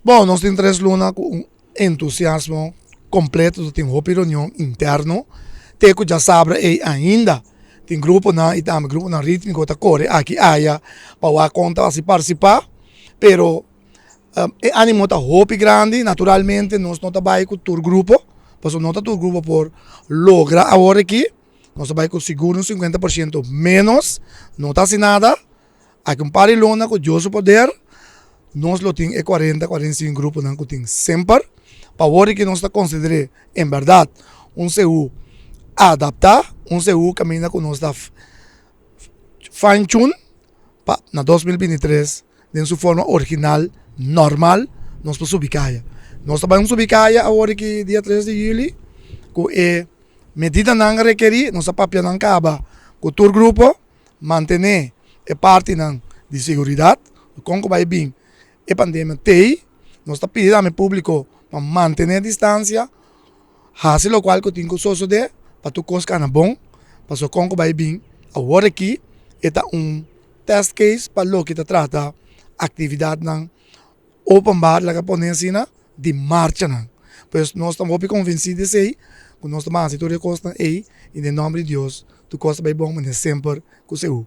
Bon, nos tin tres luna ku un entusiasmo kompleto, nos tin hopi reunion interno, te ku djasabra ei ainda tin gruponan i tambe gruponan ritmiko ta kore aki aya pa wak kon ta hasi partisipá, pero e animo ta hopi grandi, naturalmente nos no ta bai ku tur grupo, pasobra no ta tur grupo por logra awor aki, nos ta bai ku sigur un 50% menos, no ta hasi nada. Aki un par di luna ku Dios su poder nos lo tin e 40, 45 gruponan ku tin semper. Pa awor di ki nos ta konsider'é en bèrdat un seú adaptá, un seú kaminda ku nos ta fine tune pa na 2023 den su forma original normal nos por subi kaya. Nos ta bai un subi kaya awor di ki dia 3 di yuli ku e medidanan rekerí, nos a papia nan kaba ku tur grupo. Mantené e partinan di seguridat, kon ku bai bin e pandemia t'ei, nos ta pidi tambe públiko pa mantené distansia, hasi lokual ku tin ku sosodé pa tur kos kana bon, pasobra kon ku bai bin awor aki e ta un test case pa loke ta trata aktividatnan openbaar laga pone asina di marchanan. Pues nos ta hopi konvensí di esei ku nos ta hasi tur e kosnan ei i den nòmber di Dios tur kos ta bai bon manera semper ku seú.